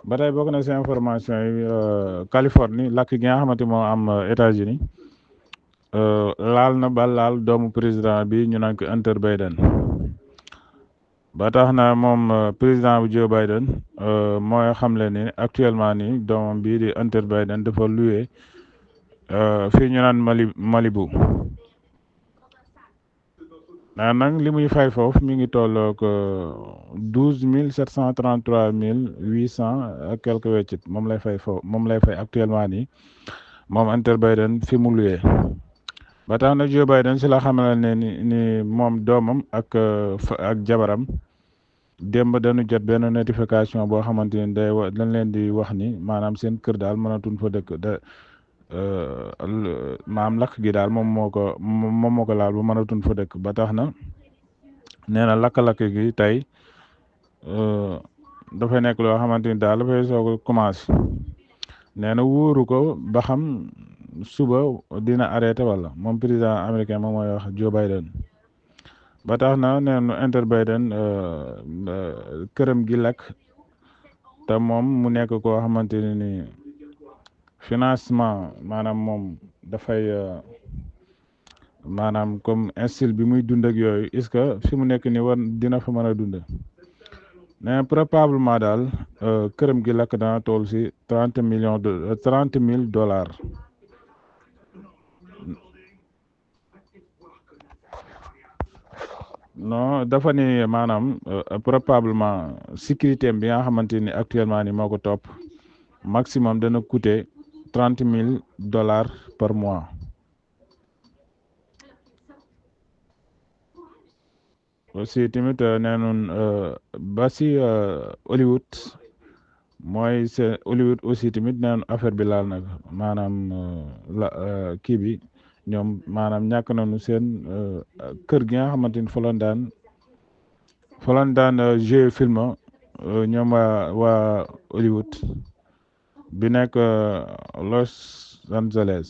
ba tey bokk na si information yi Californie lakk gi nga xamante moo am États-Unis laal na ba laal doomu président bi ñu naan ko Hunter Biden ba tax na moom président bu Joe Biden mooy xamle ni actuellement ni doomam bii di Hunter Biden dafa loué fii ñu naan Malibu nag li muy fay foofu mi ngi tolloog 12 733 800 ak quelques weccit moom lay fay foofu moom lay fay actuellement nii moom Hunter Biden fi mu loué ba tax na Joe Biden si la xamal ne ni moom doomam ak jabaram démb dañu jot benn notification boo xamante ni dañ leen di wax ni maanaam seen kër daal mënatuñ fa dëkk maam lakk gi daal moom moo ko laal bu mënatuñ fa dëkk ba tax na nee na lakk-lakk gi tey dafay nekk loo xamante ni daal dafay soog a commencé nee na wóoru ko ba xam suba dina arrêté wala moom président américain moom mooy wax Joe Biden ba tax na nee na Hunter Biden këram gi lakk te moom mu nekk koo xamante ne ni financement maanaam moom dafay maanaam comme style bi muy dund ak yooyu est-ce que fi mu nekk ni war dina fa mën a dund mais probablement daal këram gi lakk dana toll si $30,000 non dafa ni maanaam probablement sécurité bi nga xamante ni actuellement ni moo ko topp maximum dana coûter $30,000 par mois aussi tamit nee nun ba si Hollywood mooy c'est Hollywood aussi tamit nee nun affaire bi laal nag maanaam kii bi ñoom maanaam ñàkk nañu seen kër gi nga xamante ni fa lañ daan jouer film ñoom waa Hollywood bi nekk Los Angeles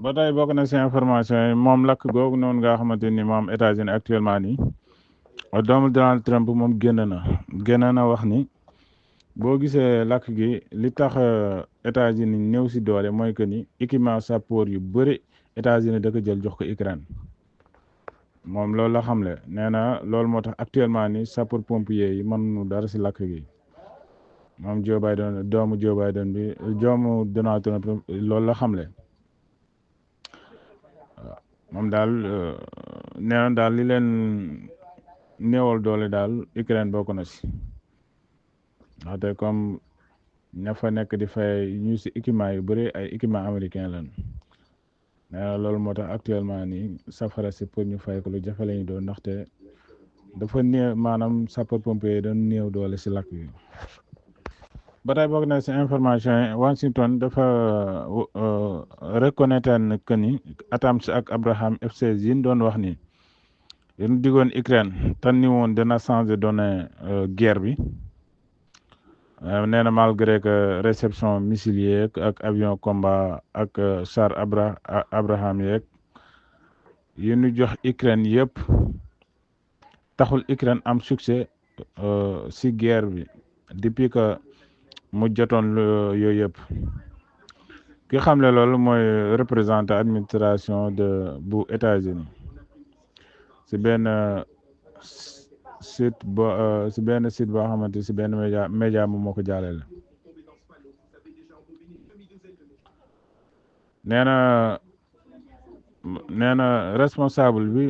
ba tey bokk na si information yi moom lakk googu noonu nga xamante ni moom États-Unis actuellement nii doomu Donald Trump moom génn na wax ni boo gisee lakk gi li tax États-Unis néew si doole mooy que ni équipement sapeur yu bëri États-Unis da ko jël jox ko Ukraine moom loolu la xamle nee na loolu moo tax actuellement ni sapeur pompier yi mënuñu dara si lakk gi moom doomu Joe Biden bi doomu Donald Trump loolu la xamle moom daal nee na daal li leen néewal doole daal Ukraine bokk na si ndaxte comme ña fa nekk di fay ñu si équipement yu bëri ay équipement américain lañ nee na loolu moo tax actuellement nii safara si pour ñu fay ko lu jafe lañu doon ndaxte dafa néew maanaam sapeur pompier doon néew doole si lakk yi ba tey bokk na si information yi Washington dafa reconnaître que ni Abrams ak Abraham F-16 yi doon wax ni yéen digoon Ukraine tan ni woon dina changer donné guerre bi nee na malgré que réception missile yeeg ak avion combat ak char Abraham yeeg yi ñu jox Ukraine yëpp taxul Ukraine am succès si guerre bi depuis que mu jotoon yooyu yëpp ki xamle loolu mooy représentant administration bu États-Unis si benn site boo xamante si benn média moom moo ko jàllale nee na responsable bi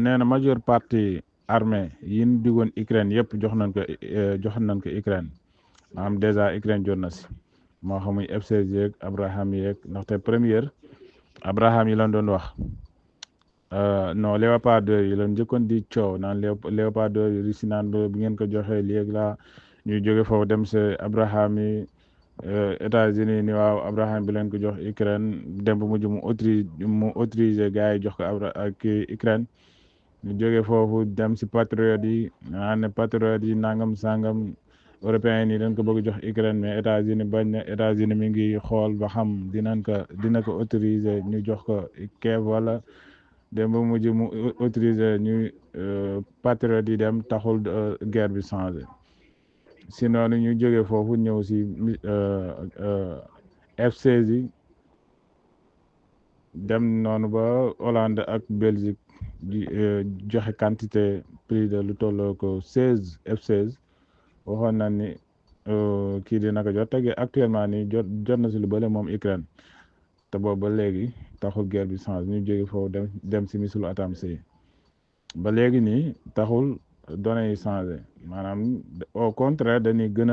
nee na majeure partie armée yi ñu digoon Ukraine yëpp jox nañ ko Ukraine maanaam dèjà Ukraine jot na si moo xam muy F-16 yeeg Abraham yeeg ndaxte première Abraham yi lañ doon wax non Léopard 2 yi lañ njëkkoon di coow naan Léopard 2 yi si naan bi ngeen ko joxee léegi la ñuy jóge foofu dem si Abraham yi États-Unis ni waaw Abraham bi leen ko jox Ukraine dem ba mujj mu autorisé gars yi jox ko ak Ukraine ñu jóge foofu dem si patriote yi naan ne patriote yi nangam sangam européens yi dañ ko bëgg jox Ukraine mais États-Unis bañ na États-Unis mi ngi xool ba xam dina ko autoriser ñu jox ko Kiev wala dem ba mujj mu autorisé ñuy patriote yi dem taxul guerre bi changé si noonu ñu jóge foofu ñëw si F-16 yi dem noonu ba Hollande ak Belgique di joxe quantité prix de lu tolloo ko 16 F-16 waxoon na ni kii dina ko jot tege actuellement nii jot na si lu bële moom Ukraine te boobu ba léegi taxul guerre bi change ñu jóge foofu dem si missile ATACMS ba léegi nii taxul données yi changé maanaam au contraire dañuy gën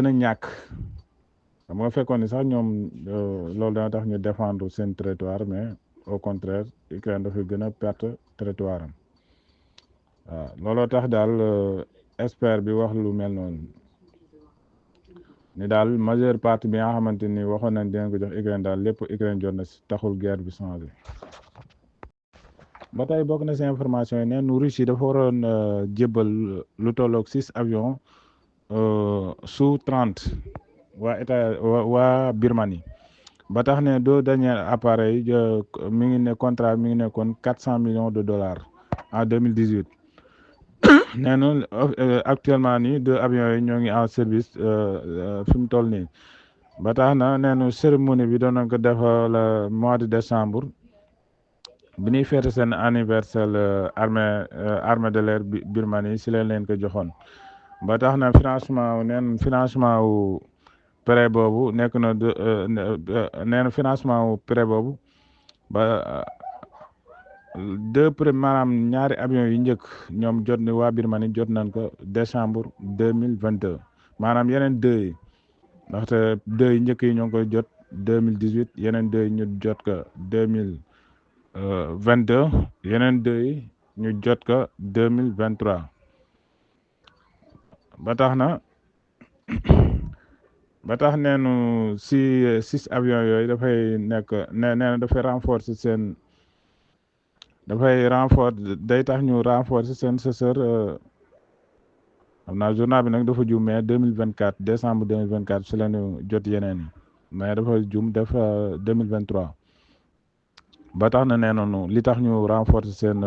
a ñàkk xam nga fekkoon ni sax ñoom loolu dana tax ñu défendre seen territoire mais au contraire Ukraine dafay gën a perte territoire am waaw looloo tax daal expert bi wax lu mel noonu ni daal majeure partie bi nga xamante ni waxoon nañ dinañ ko jox Ukraine daal lépp Ukraine jot na si taxul guerre bi changé ba tey bokk na si information yi neen Russie dafa waroon jébbal lu tolloog 6 avions Su-30 waa Birmanie ba tax ne 2 derniers appareils mi ngi ne contrat mi ngi nekkoon $400 millions en 2018 nee na actuellement nii 2 avions yi ñoo ngi en service fi mu toll nii ba tax na nee na cérémonie bi doon nañ ko def le mois de décembre bi ñuy fête seen anniversaire armée de l'air Birmanie si leen ko joxoon ba tax na financement wu prêt boobu nekk na nee na financement wu prêt boobu ba maanaam ñaari avions yi njëkk ñoom jot ni waa Birmanie jot nañ ko décembre 2022 maanaam yeneen 2 yi ndaxte 2 yi njëkk yi ñoo ngi koy jot 2018 yeneen 2 yi ñu jot ko 2022 yeneen 2 yi ñu jot ko 2023 ba tax neenu si 6 avions yooyu dafay nekk nee na dafay renforcer seen day tax ñu renforcer seen chasseur xam naa journal bi nag dafa juum mais 2024 décembre 2024 si lañu jot yeneen yi mais dafa juum def 2023 ba tax na nee nañu li tax ñu renforcer seen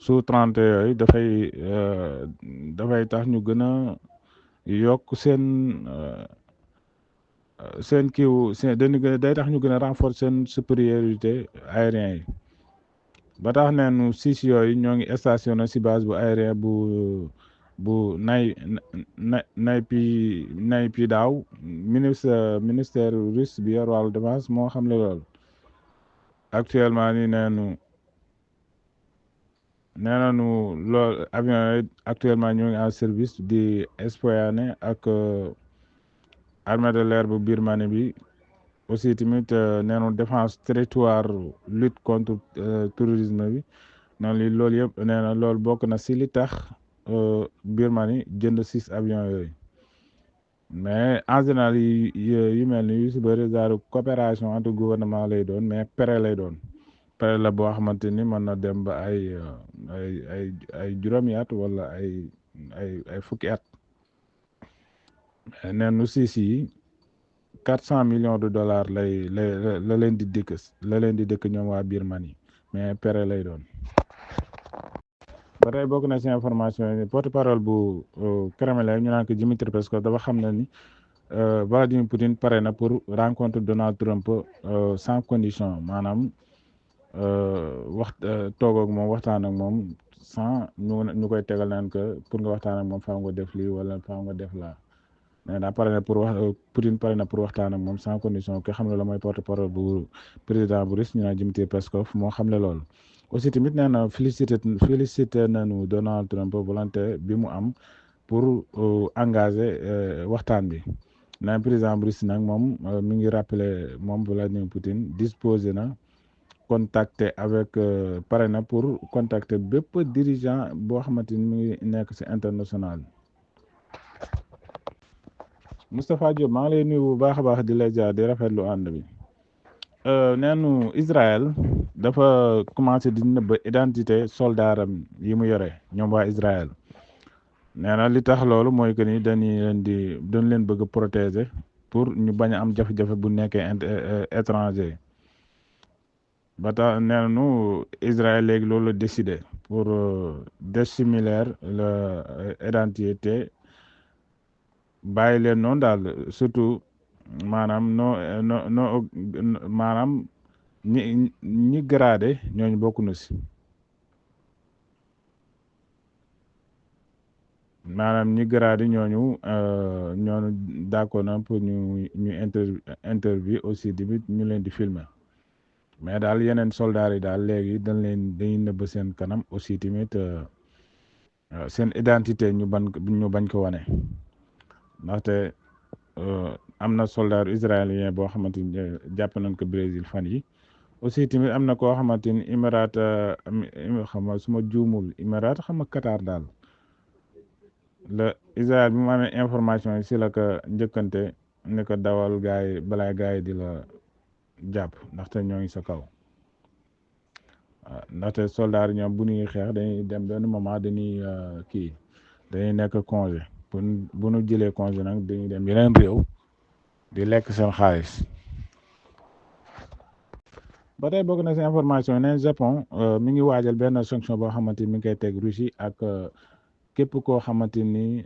Su-30 yooyu dafay tax ñu gën a yokk seen kiiw day tax ñu gën a renforcer seen supériorité aérien yi ba tax neenu 6 yooyu ñoo ngi stationné si base bu aérien bu Naypyidaw ministère russe bi yor wàllu défense moo xam ne loolu actuellement nii nee nañu loolu avion yi actuellement ñoo ngi en service di espionner ak armée de l'air bu Birmanie bi aussi tamit nee nañu défense territoire lutte contre terrorisme bi noonu li loolu yëpp nee na loolu bokk na si li tax Birmanie jënd 6 avions yooyu mais en général yu mel ni yu si bëri genre coopération entre gouvernement lay doon mais prêt lay doon prêt la boo xamante ni mën na dem ba ay juróomi at wala ay fukki at neenu siis yi $400 millions la leen di dëkk ñoom waa Birmanie mais prêt lay doon ba tey bokk na ci information yi porte-parole bu Kremlin ñu naan ko Dmitry Peskov dafa xam na ni Vladimir Poutine pare na pour rencontre Donald Trump sans condition maanaam toog ak moom waxtaan ak moom sans ñu koy tegal naan que pour nga waxtaan ak moom faaw nga def lii wala faaw nga def laa nee na pare na pour Poutine pare na pour waxtaan ak moom sans condition ki xam ne la mooy porte-parole bu président bu russe ñu naan Dmitry Peskov moo xam ne loolu aussi tamit nee na félicité nañu Donald Trump volonté bi mu am pour engager waxtaan bi nee na président bu russe nag moom mi ngi rappelé moom Vladimir Poutine disposé na contacter avec pare na pour contacter bépp dirigeant boo xamante ni mi ngi nekk ci international Moustapha Diop maa ngi lay nuyu bu baax a baax di la jaar di rafetlu ànd bi neenu Israël dafa commencé di nëbb identité soldaaram yi mu yore ñoom waa Israël nee na li tax loolu mooy que ni dañ leen bëgg a protéger pour ñu bañ a am jafe-jafe bu nekkee étranger ba tax nee nañu Israël léegi loolu la décidé pour dissimuler la identité bàyyi leen noonu daal surtout maanaam no maanaam ñi gradé ñooñu bokk na si maanaam ñi gradé ñooñu d'accord na pour ñu interview aussi tamit ñu leen di filmer mais daal yeneen soldats yi daal léegi dañuy nëbb seen kanam aussi tamit seen identité ñu bañ ko wane ndaxte am na soldat israélien boo xamante ni jàpp nañ ko Brésil fan yi aussi tamit am na koo xamante ni Émirat xam nga su ma juumul Émirat xam nga Qatar daal la Israël bi mu amee information yi si la ko njëkkante ni ko dawal gaay yi balaa gaay yi di la jàpp ndaxte ñoo ngi sa kaw waaw ndaxte soldat yi ñoom bu ñuy xeex dañuy dem benn moment dañuy dañuy nekk congé bu nu jëlee congé nag dañuy dem yeneen réew di lekk seen xaalis ba tey bokk na si information yi ne Japon mi ngi waajal benn sanction boo xamante ni mi ngi koy teg Russie ak képp koo xamante ni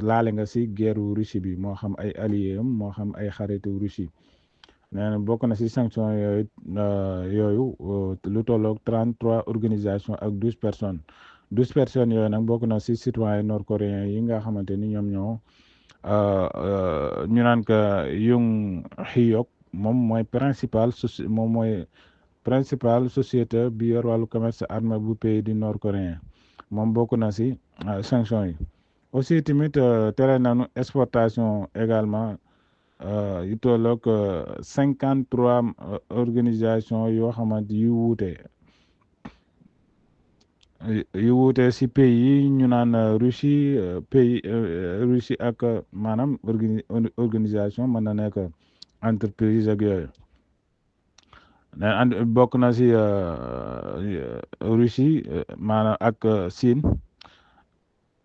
laale nga si guerre Russie bi moo xam ay alliés am moo xam ay xaritu Russie nee na bokk na si sanction yooyu lu tolloog 33 organisations ak 12 personnes yooyu nag bokk na si citoyen nord coréen yi nga xamante ni ñoom ñoo ñu naan ko Yoon Hyuk moom mooy principal société bi yor wàllu commerce armé bu pays du nord coréen moom bokk na si sanction yi aussi tamit tere nañu exportation également yu tolloog 53 organisations yoo xamante yu wuute si pays yi ñu naan Russie ak maanaam organisation mën na nekk entreprise ak yooyu bokk na si Russie maanaam ak Chine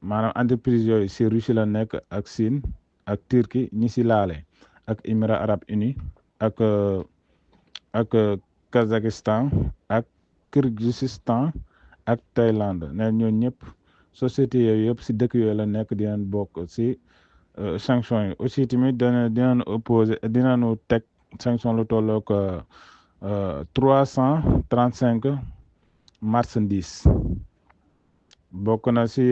maanaam entreprise yooyu si Russie la nekk ak Chine ak Turquie ñi si laale ak Émirats arabes unis ak Kazakhstan ak Kyrgyzstan ak Thaïlande ne ñooñu ñëpp société yooyu yëpp si dëkk yooyu la nekk dinañ bokk si sanction yi aussi tamit dinañu teg sanction lu tollook 335 marchandises bokk na si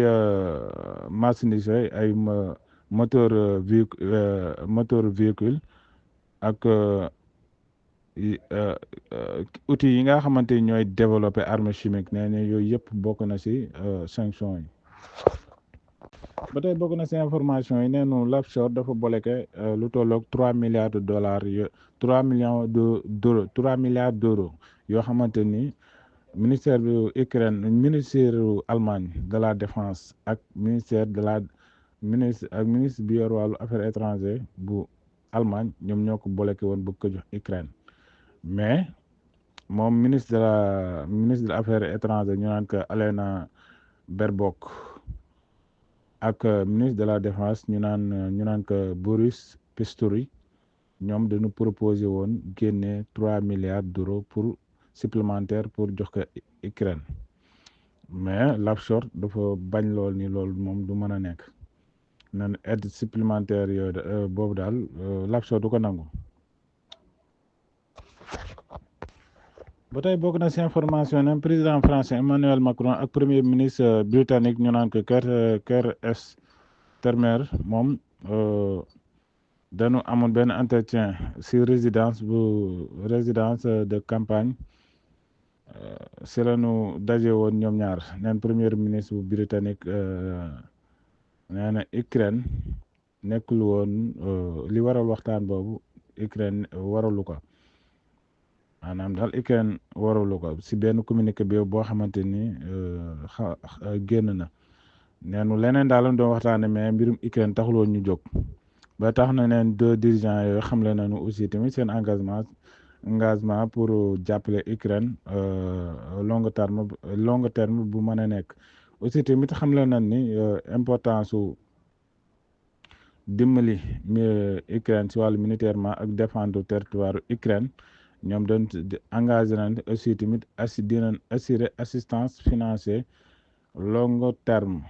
marchandises yooyu ay moteur véhicule ak outils yi nga xamante ni ñooy développer arme chimique nee na yooyu yëpp bokk na si sanction yi ba tey bokk na si information yi nee nu Luxor dafa bloqué lu tolloog 3 milliards de dollars 3 milliards d'euros yoo xamante ni ministère bu Ukraine ministère Allemagne de la défense ak ministre bi yor wàllu affaires étrangères bu Allemagne ñoom ñoo ko bloqué woon bëgg ko jox Ukraine mais moom ministre de affaires étrangères ñu naan ko Alena Baerbock ak ministre de la défense ñu naan ko Boris Pistorius ñoom dañu proposé woon génne 3 milliards d'euros supplémentaire pour jox ko Ukraine mais Luxor dafa bañ loolu moom du mën a nekk nan aide supplémentaire yooyu boobu daal Luxor du ko nangu ba tey bokk na si information ne président français Emmanuel Macron ak premier ministre britannique ñu naan ko Keir Starmer moom dañu amoon benn entretien si résidence de campagne si lañu daje woon ñoom ñaar neen premier ministre bu britannique nee na Ukraine nekkul woon li waral waxtaan boobu Ukraine waralu ko maanaam daal Ukraine waralu ko si benn communiqué bi boo xamante ni génn na neenu leneen daal lañ doon waxtaane mais mbirum Ukraine taxuloon ñu jóg ba tax na neen deux dirigeants yooyu xamle nañu aussi tamit seen engagement pour jàppale Ukraine long terme bu mën a nekk aussi tamit xamle nañ ni importance su dimbali Ukraine si wàllu militairement ak défendre territoire Ukraine ñoom dañ engagé nañ aussi tamit dinañ assurer assistance financière long terme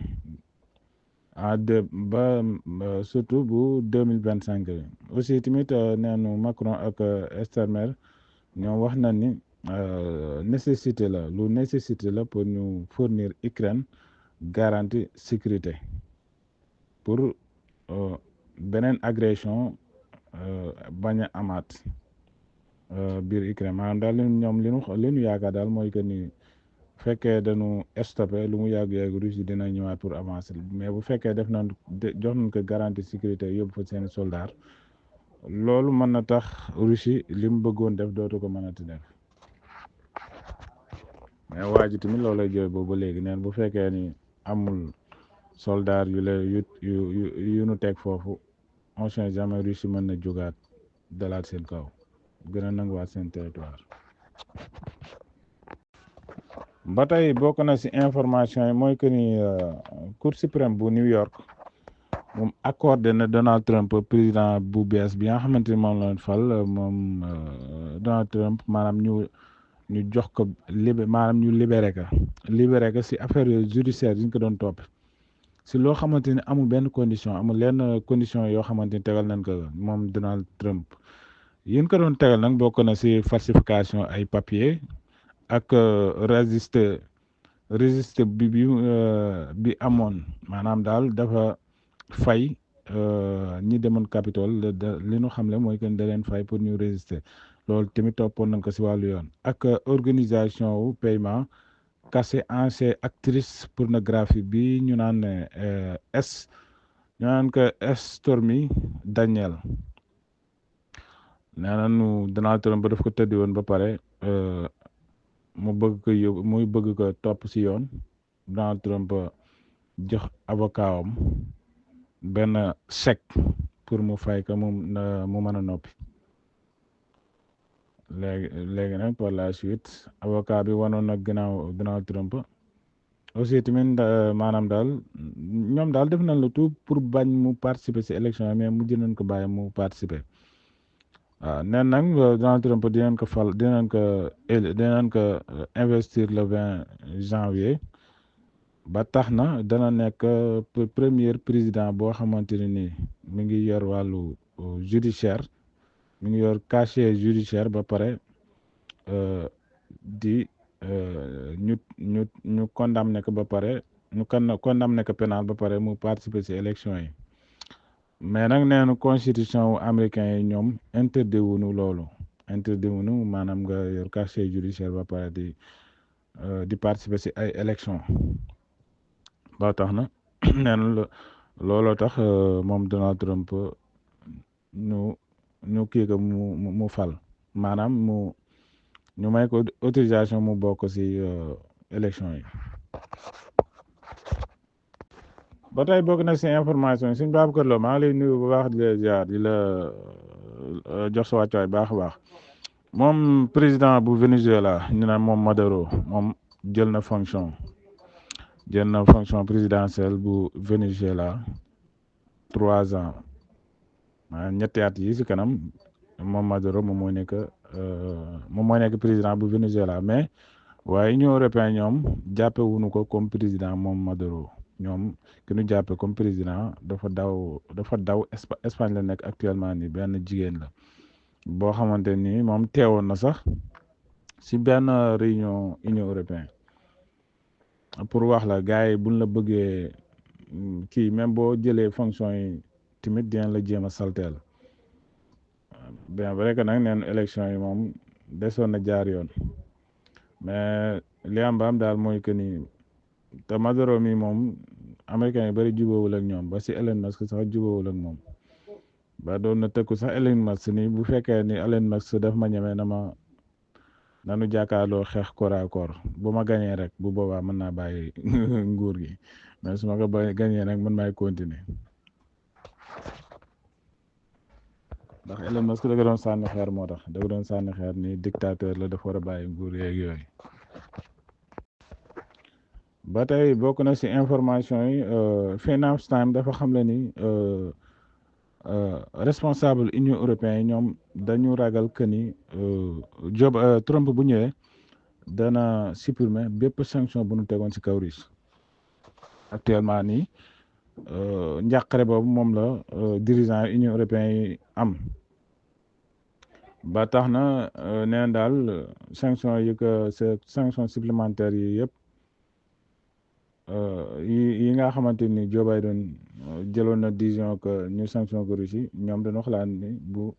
surtout bu 2025 bi aussi tamit neenu Macron ak Starmer ñoom wax na ni nécessité la pour ñu fournir Ukraine garantie sécurité pour beneen agression bañ a amaat biir Ukraine maanaam daal ñoom li ñu yaakaar daal mooy que ni fekkee dañu stoppé lu mu yàgg-yàgg Russie dina ñëwaat pour avancer mais bu fekkee def nañ jox nañ ko garantie sécurité yóbbu fa seeni soldats loolu mën na tax Russie li mu bëggoon def dootu ko mënati def mais waa ji tamit loolu lay jooy boobu ba léegi neen bu fekkee ni amul soldat yu yu nu teg foofu on sait jamais Russie mën na jógaat dalaat seen kaw gën a nanguwaat seen territoire ba tey bokk na ci information yi mooy que ni Cour suprême bu New York moom accordé na Donald Trump président bu bees bi nga xamante ni moom la fal moom Donald Trump maanaam ñu jox ko maanaam ñu libéré ko ci affaire judiciaire yi ñu ko doon topp ci loo xamante ni amul benn condition amul lenn condition yoo xamante ni tegal nañ ko moom Donald Trump yéen ko doon tegal nag bokk na ci falsification ay papier ak résister bi amoon maanaam daal dafa fay ñi demoon Capitole li ñu xamle mooy que da leen fay pour ñu résister loolu tamit toppoon nañ ko ci wàllu yoon ak organisation wu paiement caché ancienne actrice pornographie bi ñu naan ko Stormy Daniels nee nañu Donald Trump ba daf ko tëddi woon ba pare mu bëgg ko yóbbu muy bëgg ko topp ci yoon Donald Trump jox avocat am benn chèque pour mu fay ko mu mën a noppi léegi nag par la suite avocat bi wanoon nag gannaaw Donald Trump aussi tamit maanaam daal ñoom daal def nañ la tout pour bañ mu participer ci élection yi mais mujj nañ ko bàyyi mu participer waaw nen nag Donald Trump dinañ ko investir le 20 janvier ba tax na dana nekk premier président boo xamante ne ni mi ngi yor wàllu judiciaire mi ngi yor casier judiciaire ba pare di ñu condamné ko ba pare ñu condamné ko pénal ba pare mu participer ci élection yi mais nag neenu constitution wu américain yi ñoom interdit wuñu loolu maanaam nga yor casier judiciaire ba pare di participer ci ay élection ba tax na neen looloo tax moom Donald Trump ñu kii ko mu fal maanaam ñu may ko autorisation mu bokk ci élection yi ba tey bokk na ci information suñ Babacar Lo maa ngi lay nuyu bu baax di la ziar di la jox sa wàccuwaay baax a baax moom président bu Venezuela ñu naan moom Maduro moom jël na fonction présidentielle bu Venezuela 3 ans maanaam ñetti at yi ci kanam moom Maduro moom mooy nekk président bu Venezuela mais waaye Union européenne ñoom jàppe wuñu ko comme président moom Maduro ñoom ki ñu jàppe comme président dafa daw Espagne la nekk actuellement ni benn jigéen la boo xamante ni moom teewoon na sax ci benn réunion Union européenne pour wax la gars yi buñ la bëggee kii même boo jëlee fonction yi tamit dinañ la jéem a salteel bien vrai que nag neen élection yi moom desoon na jaar yoon mais li am ba am daal mooy que ni te Maduro mi moom américains yi bari jubóowul ak ñoom ba ci Elon Musk sax jubóowul ak moom ba doon na tëkku sax Elon Musk ni bu fekkee ni Elon Musk daf ma ñemee nanu jàkkaarloo xeex corps à corps bu ma gañee rek bu boobaa mën naa bàyyi nguur gi mais su ma ko gañee nag mën maay continuer ndax Elon Musk da ko doon sànni xeer moo tax da ko doon sànni xeer ni dictateur la dafa war a bàyyi nguur yeeg yooyu ba tey bokk na ci information yi Financial Times dafa xam le ni responsable Union européenne yi ñoom dañu ragal que ni Trump bu ñëwee dana supprimer bépp sanction bu nu tegoon ci kaw Russie actuellement nii njàqare boobu moom la dirigeant Union européenne yi am ba tax na nee daal sanction yi que sanction supplémentaires yi yëpp yi nga xamante ni Joe Biden jëloon na décision que ñu sanction ko Russie ñoom dañoo xalaat ni bu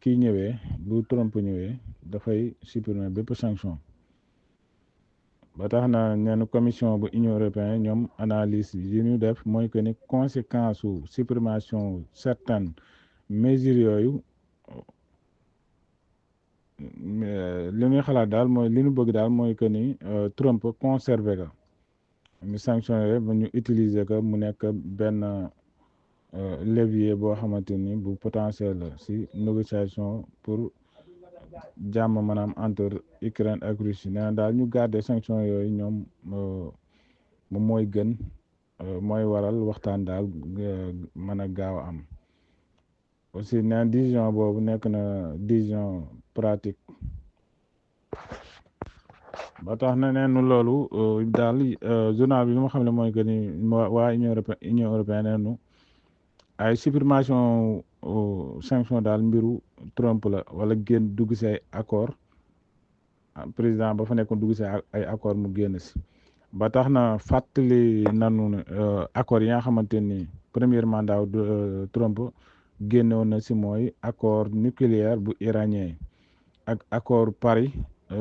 kii ñëwee bu Trump ñëwee dafay supprimer bépp sanction ba tax na ñenn commission bu Union européenne ñoom analyse yi ñu def mooy que ni conséquence su suppression certaines mesures yooyu li ñuy xalaat daal mooy li ñu bëgg daal mooy que ni Trump conservé ka ñu sanctionné ba ñu utiliser ko mu nekk benn levier boo xamante ni bu potentiel la si négociation pour jàmm maanaam entre Ukraine ak Russie nee na daal ñu garder sanction yooyu ñoom moom mooy gën mooy waral waxtaan daal mën a gaaw a am aussi nee na décision boobu nekk na décision pratique ba tax na neenu loolu daal journal bi li ma xam ne mooy que ni waa Union européenne neenu ay suppression sanction daal mbiru Trump la wala génn dugg si ay accord président ba fa nekkoon dugg si ay accord mu génn si ba tax na fàttali nanu accord yi nga xamante ni premier mandat Trump génnewoon na si mooy accord nucléaire bu iranien ak accord Paris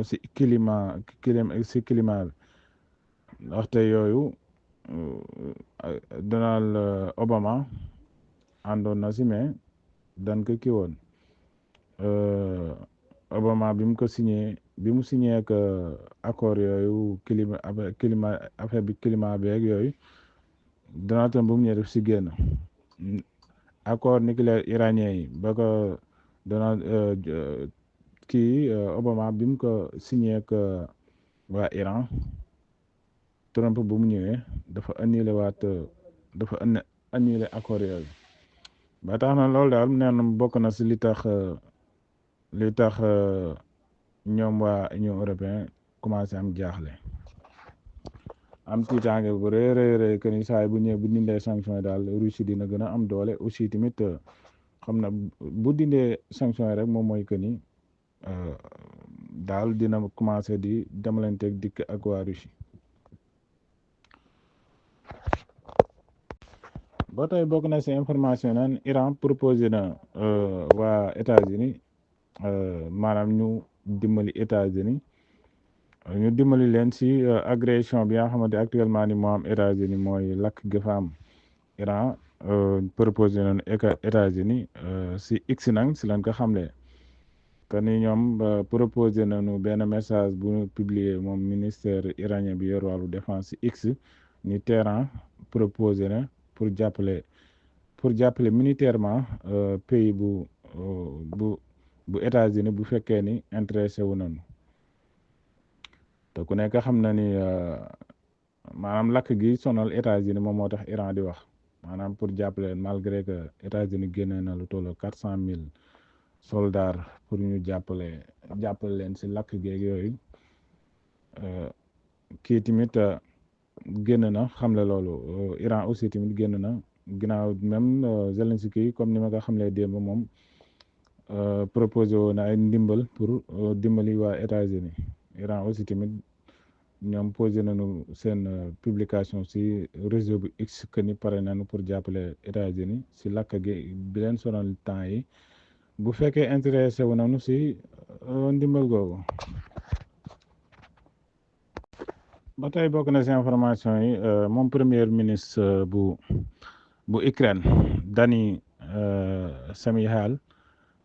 si climat bi ndaxte yooyu Donald Obama àndoon na si mais dan ko kii woon Obama bi mu signé ak accord yooyu climat affaire bi climat beeg yooyu Donald Trump bu mu ñëwee def si génn accord nucléaire iranien yi ba ko Donald Obama bi mu ko signé ak waa Iran Trump bu mu ñëwee dafa annulé accord yooyu ba tax na loolu daal nee na bokk na si li tax ñoom waa Union européenne commencé am jaaxle am tiitaange bu rëy que ni saa yi bu ñëwee bu dindee sanction yi daal Russie dina gën a am doole aussi tamit xam na bu dindee sanction yi rek moom mooy que ni daal dina commencé di demalanteeg dikk ak waa Russie ba tey bokk na si information naan Iran proposé na waa États-Unis maanaam ñu dimbali États-Unis ñu dimbali leen si agression bi nga xamante actuellement ni moo am États-Unis mooy lakk gi fa am Iran proposé nañu États-Unis si X nag si lañ ko xamle que ni ñoom proposé nañu benn message bu ñu publier moom ministère iranien bi yor wàllu défense si X ni Téhéran proposé na pour jàppale militairement pays bu États-Unis bu fekkee ni intéressé wu nañu te ku nekk xam na ni maanaam lakk gi sonal États-Unis moom moo tax Iran di wax maanaam pour jàppale malgré que États-Unis génne na lu toll 400,000 soldats pour ñu jàppale leen si lakk geeg yooyu kii tamit génn na xamle loolu Iran aussi tamit génn na ginnaaw même Zelensky comme ni ma ko xamlee démb moom proposé woon na ay ndimbal pour dimbali waa États-Unis Iran aussi tamit ñoom posé nañu seen publication si réseau bu X que ni pare nañu pour jàppale États-Unis si lakk gi bi leen sonal temps yi bu fekkee intéressé wu nañu si ndimbal googu ba tey bokk na si information yi moom premier ministre bu Ukraine Dani Samihal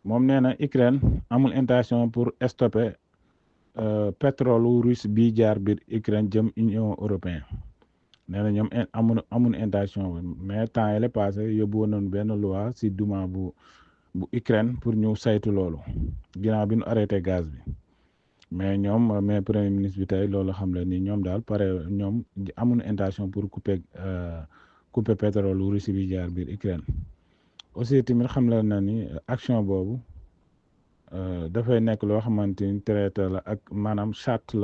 moom nee na Ukraine amul intention pour stopper pétrole russe bi jaar biir Ukraine jëm Union européenne nee na ñoom amul intention mais temps yële passé yóbbu woon nañu benn loi si Duma bu Ukraine pour ñu saytu loolu ginnaaw bi ñu arrêté gaz bi mais premier ministre bi tey loolu xam le ni ñoom daal pare ñoom amul intention pour couper pétrole russe bi jaar biir Ukraine aussi tamit xam la na ni action boobu dafay nekk loo xamante ni traité la ak maanaam charte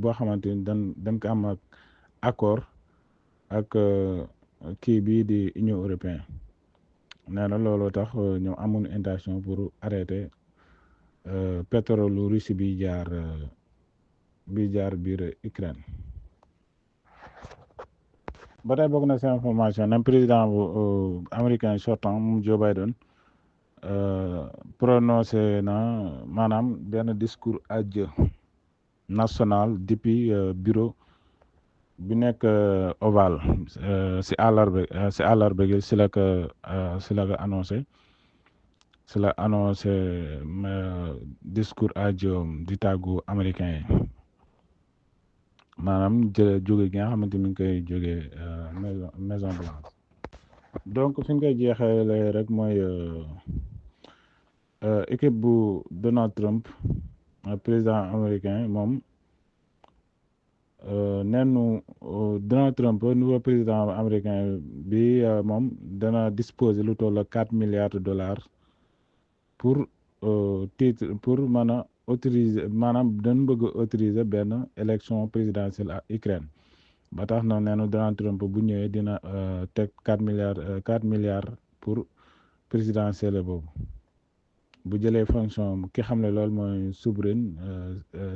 boo xamante ni dañ ko am ak accord ak kii bii di Union européenne nee na looloo tax ñoom amuñu intention pour arrêter pétrole Russie bi jaar biir Ukraine. ba tey bokk na si information nam président bu américain sortant moom Joe Biden prononcé na maanaam benn discours adieu national depuis bureau bi nekk Oval si àllarba gi si la ko annoncé discours adieu di tàggu américain yi maanaam jóge gi nga xamante mi ngi koy jóge Maison Blanche. donc fi ñu koy jeexee rek mooy équipe bu Donald Trump président américain moom neenu Donald Trump nouveau président américain bi moom dana disposer lu toll 4 milliards de dollars pour titre pour mën a autoriser maanaam dañu bëgg autoriser benn élection présidentielle à Ukraine ba tax na neenu Donald Trump bu ñëwee dina teg 4 milliards pour présidentielle boobu bu jëlee fonction ki xam ne loolu mooy Souverain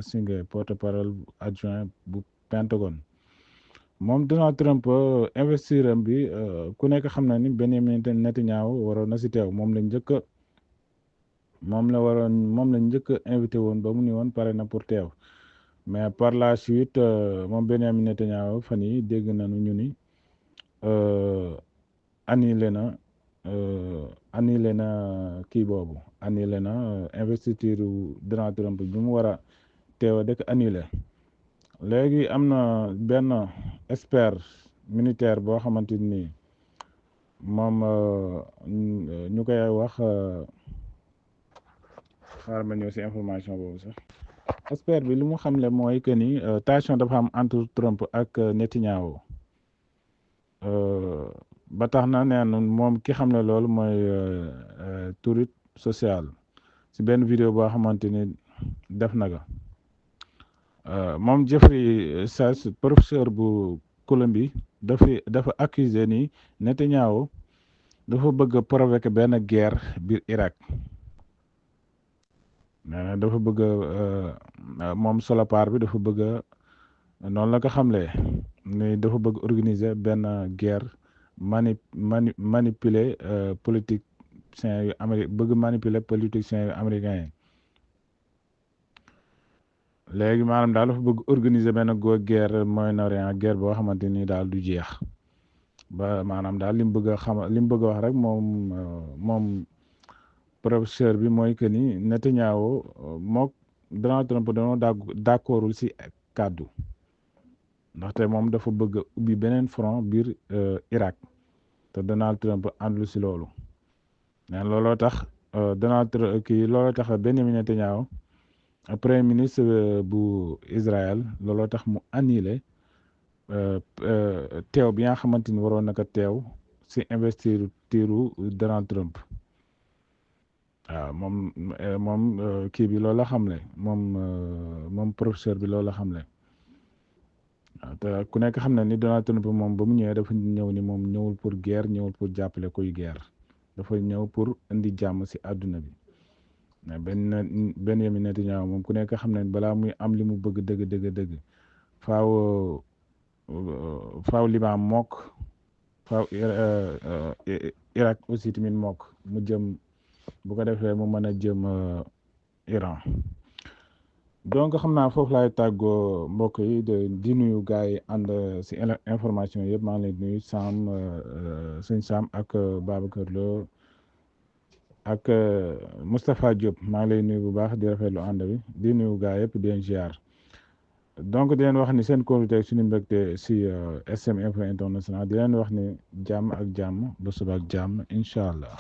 Singh porte-parole adjoint bu Pentagone moom Donald Trump investir am bi ku nekk xam na ni Benjamin Netanyahu waroon na si teew moom la njëkk invité woon ba mu ni woon pare na pour teew mais par la suite moom Benjamin Netanyahu fan yi dégg nañu ñu ni annulé na kii boobu annulé na investiture Donald Trump bi mu war a teew dëkk annulé léegi am na benn expert militaire boo xamante ni moom ñu koy wax xaaral ma ñëw si information boobu sax expert bi li mu xamle mooy que ni tension dafa am entre Trump ak Netanyahu ba tax na neen moom ki xam ne loolu mooy Truth Social si benn vidéo boo xamante ni def na ko moom Jeffrey Sachs professeur bu Columbie dafa accusé ni Netanyahu dafa bëgg a provoquer benn guerre biir Irak nee na dafa bëgg moom Solopar bi dafa bëgg noonu la ko xamlee ni dafa bëgg organiser benn guerre manipuler politiciens yu politiciens yu américains yi léegi maanaam daal dafa bëgg organiser benn guerre Moyen-Orient guerre boo xamante ni daal du jeex ba maanaam daal li mu bëgg a wax rek moom professeur bi mooy que ni Netanyahu mook Donald Trump dañoo d'accordul si kàddu ndaxte moom dafa bëgg ubbi beneen front biir Irak te Donald Trump àndul si loolu neen looloo tax looloo tax Benjamin Netanyahu premier ministre bu Israël looloo tax mu annulé teew bi nga xamante ni waroon na ko teew si investiture Donald Trump waaw moom kii bi loolu la xamle moom professeur bi loolu la xamle waaw te ku nekk xam na ni Donald Trump moom ba mu ñëwee dafa ñëw ni moom ñëwul pour guerre ñëwul pour jàppale kuy guerre dafa ñëw pour indi jàmm si àdduna bi mais Benjamin Netanyahu moom ku nekk xam na ni balaa muy am li mu bëgg dëgg faaw Liban mokk faaw Irak aussi tamit mokk mu jëm bu ko defee mu mën a jëm Iran donc xam naa foofu laay tàggoo mbokk yi di nuyu gars yi ànd si information yëpp maa ngi leen di nuyu sëñ Sam ak Babacar Lo ak Moustapha Diop maa ngi lay nuyu bu baax di rafetlu ànd bi di nuyu gars yëpp di leen ziar donc di leen wax ni seen kóolute suñu mbégte si SM Info International di leen wax ni jàmm ak jàmm ba suba ak jàmm incha allah.